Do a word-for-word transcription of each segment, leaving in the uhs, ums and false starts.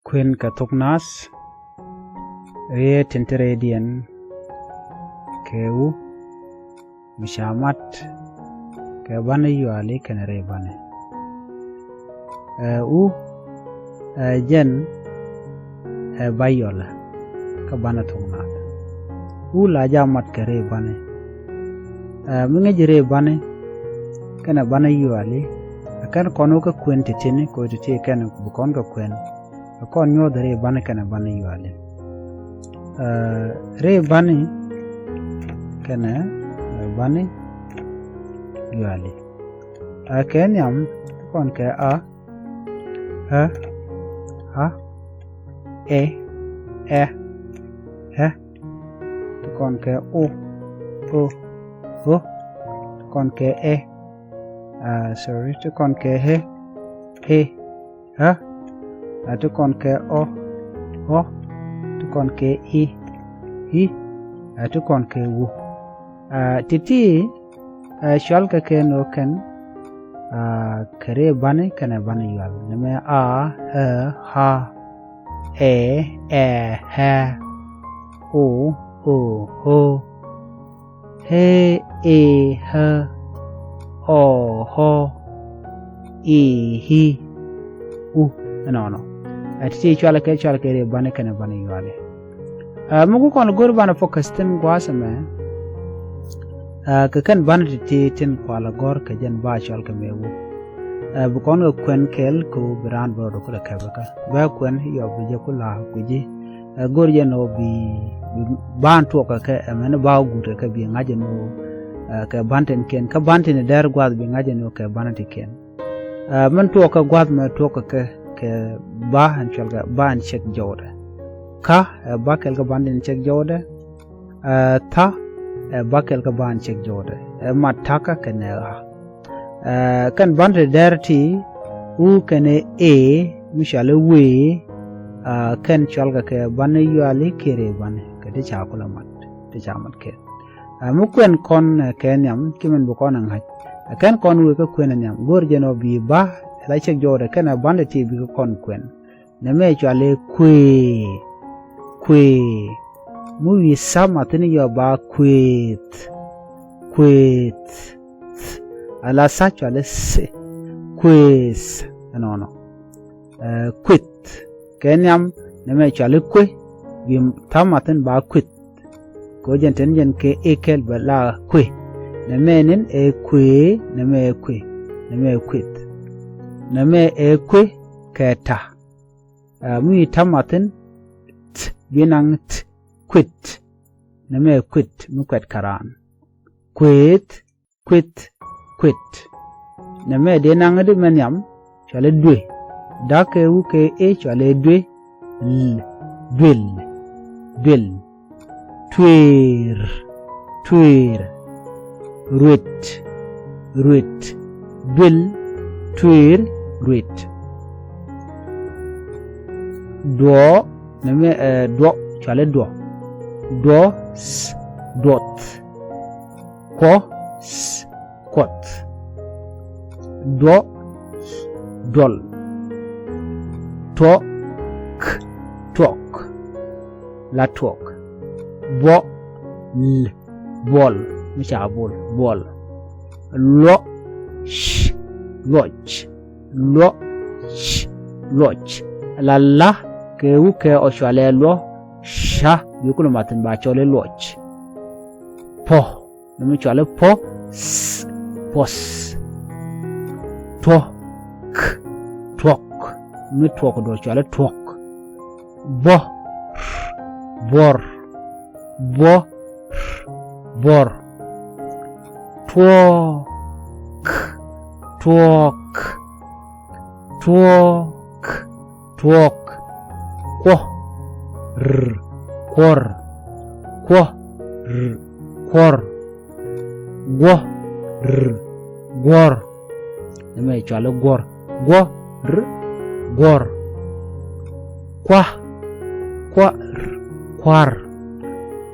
kuën kɛ thok naath, rieet tin te rɛydiɛn kɛ u, mi ca mat kɛ bani yuali kɛnɛ rɛy bani. Ɛ u, ɛ jɛn, ɛ ba yuali kä bani thok naath. U la jɛ mat kɛ rɛy bani. Ɛ mi ŋäc rɛy bani kɛnɛ bani yuali, ɛ kɛn kɔn wä kä kuën ti̱ti̱ni, kɛ ɣöö ti̱ti̱ kɛn bi kɔn kɛ kuën. Ɛ kɔn nyuɔth rɛy bani kɛnɛ bani yuali. Ɛ rɛy bani kɛnɛ, ɛ bani yuali. Ɛ kɛ nhiam, ti kɔn kɛ a, ä, a, ɛ, ɛ, ɛ. Ti kɔn kɛ o, o, o. Ti kɔn kɛ ɛ, a, sorry, ti kɔn kɛ ɛ, ɛ, ɛ. A ti kɔn kɛ ɔ, ɔ. Ti kɔn kɛ i, i. A ti kɔn kɛ u. A ti̱ti̱, ɛ cual kɛ kɛ nɔ kɛn, a kɛ rɛy bani kɛnɛ bani yual. Nɛmɛ a, ä, a, ɛ, ɛ, ɛ, o, o, o, ɛ, ɛ, ɛ, ɔ, ɔ, i, i, u. Ɛnɔnɔ. Ɛ ti̱ti̱ cual kɛ, cual kɛ rɛy bani kɛnɛ bani yuali. Ɛ mi ku kɔn go̱r banɛ focus thi̱n gua̱a̱th ɛmɛ, ɛ kɛ kɛn banɛ ti̱ti̱ tin kualɛ gɔ̱r kɛ jɛn ba cual kɛ mɛ wuk. Ɛ bi kɔn kɛ kuɛn kɛɛl kɛ ɣöö bi raan bɛ rɔ dɔ̱ kulɛ kɛpɛ kä bɛ kuɛn yɔ bi jɛ ku la guici. Ɛ go̱r jɛn ɣöö bi, bi ban tuɔk kɛ kɛ ɛmɛn ba wä guut kɛ kɛ bi ŋa̱c jɛn ɣöö, ɛ kɛ ban tin kiɛn kä ban tin dɛr gua̱a̱th bi ŋa̱c jɛn ɣöö kɛ ban tin kiɛn. Ɛ min tuɔɔk kɛ gua̱th mɛ tuɔɔk kɛ kɛ, kɛ ba ɛn cual kɛ ba ɛn cɛk jɔwdɛ. Ka ɛ ba kɛl kɛ ban tin cɛk jɔwdɛ. Ɛ tha ɛ ba kɛl kɛ ba ɛn cɛk jɔwdɛ. Ɛ ma takä kɛ nɛ ɣa. Ɛ kɛn ban ti dɛr ti u kɛn ɛ ɛ mi cual ɛ wee. Ɛ kɛn cual kɛ kɛ ban ɛ yuali kɛrɛ ban kɛ ti ca kulɛ mat ti ca mat kɛ. Ɛ mi kuɛn kɔn ɛ kɛ nhiam ki min bi kɔn ɛ ŋa̱c. Ɛ kɛn kɔn wee kä kuɛn ɛ nhiam go̱r jɛn ɔ bi ba ɛ la cɛk jɔwdɛ kɛn ɛ ban ti ti bi kɛ kɔn kuɛn. Nɛmɛ cual i̱ kuëë, kuëë. Mi wi̱i̱ tha mathin yɔ ba kuëëth, kuëëth. Ala tha cual i̱ th, kuëëth. Ɛnɔnɔ. Ɛ kuëth. Kɛ nhiam nɛmɛ cual i̱ kuëë, wi̱i̱ tha mathin ba kuëth. Kɛ ɣöö jɛn tɛn jɛn kɛ i̱ kɛl bɛ la kuëë. Nɛmɛ ni̱n ɛ kuëë, nɛmɛ ɛ kuëë, nɛmɛ ɛ kuëth. Nɛmɛ ɛ kuëë kɛ ta. Ɛ mi wi̱i̱ tha mathin th bi naŋ th, kuëth. Nɛmɛ ɛ kuëth mi kuɛt kɛ raan. Kuëth, kuëth, kuëth. Nɛmɛ dee naŋ di mɛ nhiam cual i̱ duëë. Da̱k kɛ wuk kɛ i̱ cual i̱ duëë. L, duël, duël. Tuëër, tuëër. Ruët, ruët. Duël, tuëër, ruët. Duɔ̱, nɛmɛ ɛ duɔ̱, cual i̱ duɔ̱. Duɔ̱, th, duɔth. Kuɔ̱, th, kuɔth. Duɔ̱, duɔl. Tuɔ̱k, tuɔk. La tuɔk. Buɔ̱, l, buɔl. Mi ca bul, buɔl. Luɔ̱, c, luɔc. Luɔ̱, c, luɔc. La la kɛ wuk kɛ ɔ cual ɛ luɔ̱. Ca bi kulɛ mathin ba cɔl i̱ luɔc. Puɔ̱. Nɛmɛ cual i̱ puɔ̱, th, puɔth. Tuɔ̱k, tuɔk. Mi tuɔk duɔ̱ cual i̱ tuɔk. Buɔ̱, r, buɔ̱r. Buɔ̱, r, buɔ̱r. Tuɔ̱k, tuɔ̱k. Tuɔ̱k, tuɔ̱k. Kuɔ̱, r, kuɔ̱r. Kuɔ̱, r, kuɔ̱r. Guɔ̱, r, guɔ̱r. Nɛmɛ cual i̱ guɔ̱r. Guɔ̱, r, guɔ̱r. Kua̱, kua̱, r, kua̱r.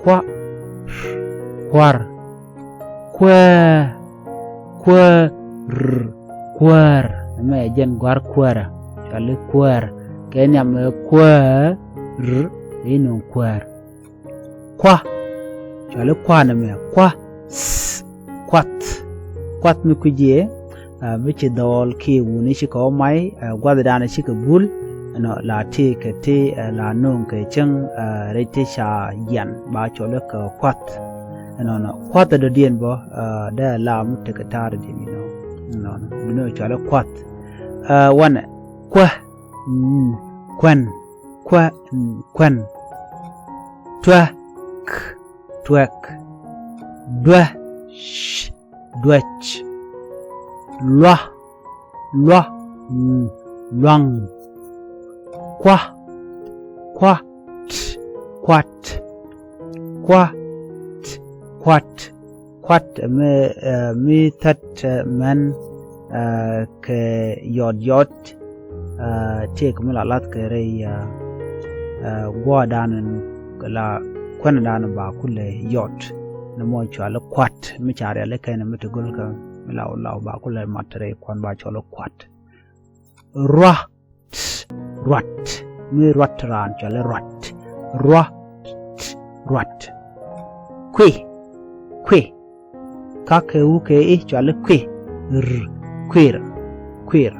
Kua̱, r, kua̱r. Kuäär, kuäär, r, kuäär. Nɛmɛ ɛ jɛn gɔ̱a̱r kuäärä. Cual i̱ kuäär. Kɛ nhiam ɛ kuäär, i̱ nöŋ kuäär. Kua. Cɔali kua nɛmɛ, kua. S. Kuath. Kuath mi kui̱c i̱, ɛ, mi ci dhɔɔl kiɛ wuni cikɛ wä may, ɛ, gua̱thdan cikɛ bul. Ɛnɔ la ti kɛ ti, ɛ, la nöŋ kɛ cäŋ, ɛ, rɛy ti ca yian ba cɔl i̱ kɛ kuath. Ɛnɔnɔ kuath ɛ dɔ̱diɛn bä, ɛ, dee la mi tekɛ ta̱a̱r diɛn inɔ. Ɛnɔnɔ duundɛ cɔal i̱ kuath. Ɛ, wanɛ kuä, n, kuän, kuä, n, kuän. Tuä, k, tuäk. Duä, c, duäc. Luä, luä, mm, luaŋ. Kua, kua, t, kuat. Kua, t, kuat. Kuat mi, ɛ, mi thät, ɛ, män, ɛ, kɛ yɔt yɔt, ɛ, tëëk mi la lath kɛ rɛy, ɛ, ɛ, guɔ̱ɔ̱rdan la kuändan ba kulɛ yɔt. Ni mɔ cɔali kuat mi ca riali kɛn mi ti go̱l kä mi la, la ba kulɛ mat rɛy kuan ba cɔali kuat. Ruat, ruat. Mi ruat raan cɔali ruat. Ruat, ruat. Kui̱, kui̱. Ka kɛ wu kɛ i̱ cɔali kui̱. R, kui̱r, kui̱r.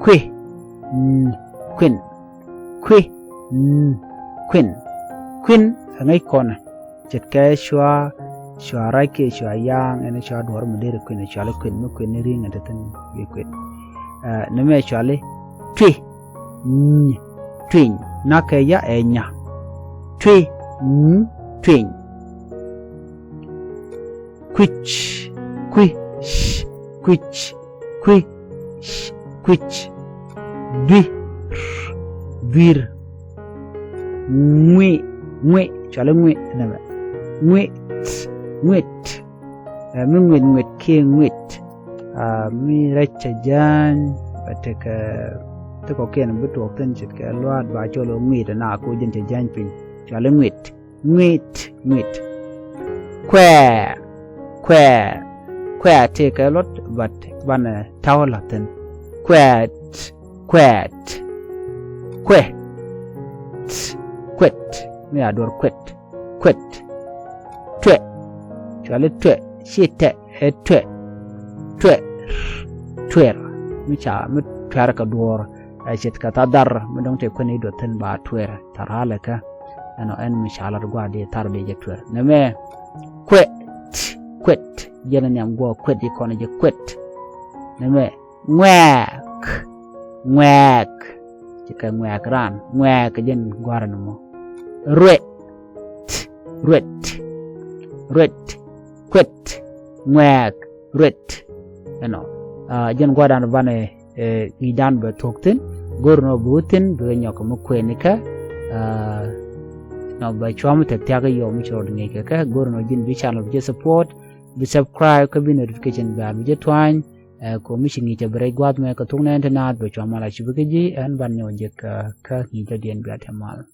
Kui̱, n, kui̱n. Kui̱, n, kui̱n. Kui̱n ɛ ŋäc kɔnɛ. Ce̱tkɛ cua, cua rac kiɛ cua ya̱a̱ŋ ɛn cua duɔ̱ɔ̱r mi deri kui̱n, cua li kui̱n mi kui̱n ni ri̱ŋ ɛn te thi̱n bi kui̱n. Ɛ, ni mɛ cua li tui̱, ny, tui̱ny. Nakɛ ya ɛ nya. Tui̱, ny, tui̱ny. Kui̱c, kui̱, c, kui̱c. Kui̱, c, kui̱c. Dui̱, r, dui̱r. Ŋui̱, ŋui̱, cɔali ŋui̱ nɛmɛ. Ŋui̱t, ŋui̱t. Ɛ, mi ŋui̱t ŋui̱t kiɛ ŋui̱t. Ɛ, mi rɛc cɛ jäny bɛ tekɛ, tekɛ kɔkiɛn bi tuɔɔk thi̱n ce̱tkɛ luaat ba cɔl ŋui̱t ɛna ko ji̱n cɛ jäny piny. Cɔali ŋui̱t. Ŋui̱t, ŋui̱t. Kuɛɛ, kuɛɛ, kuɛɛ tëëkɛ luɔt, but banɛ ta̱wä la̱thi̱n. Kuɛɛt, kuɛɛt. Kuɛ, t, kuɛt. Mi a duɔ̱r kuɛt, kuɛt. Tuɛ, cɔali tuɛ, ci tɛ. Ɛ tuɛ, tuɛ, tuɛr. Mi ca mi tuɛr kɛ duɔ̱ɔ̱r, ɛ ce̱tkɛ tha̱a̱ dhar mi dɔ̱ŋ tëë kuɛn i̱ duɔth thi̱n ba tuɛr. Tha̱a̱r halɛ kä ɛnɔ ɛn mi ca lat gua̱a̱r di tha̱a̱r di jɛ tuɛr. Nɛmɛ kuɛt, kuɛt. Jɛn ɛ nhiam guɔ kuɛt ji̱ kɔn ji̱ kuɛt. Nɛmɛ ŋuɛɛk, ŋuɛɛk. Ci kɛ ŋuɛɛk raan, ŋuɛɛk jɛn gua̱a̱r ɛn mɔ. Ruɛ, t, ruɛt, ruɛt, kuɛt, ŋuɛɛk, ruɛt. Ɛnɔ, aa, jɛn gua̱dan banɛ, ɛ, ŋi̱i̱cdan bɛ thuɔ̱k thi̱n, go̱r nɔ bi wä thi̱n, bi kɛ nyɔk mi kuɛɛnikä, aa, nɔ bɛ cuam tɛk thia̱k yɔm mi ci rɔɔd ŋi̱i̱c kɛ kɛ, go̱r nɔ ji̱n bi channel bi jɛ support, bi subscribe, kä bi notification bell bi jɛ tuany, ɛ, kɛ mi ci ŋi̱i̱c cɛ bi rɛc gua̱a̱th mɛ kɛ thuk nɛn ti naath bɛ cuam mal a ci bi kä ji̱, ɛn ban nyɔk jɛ kɛ, kä ŋi̱i̱c dɔ̱diɛn bi a tɛm mal.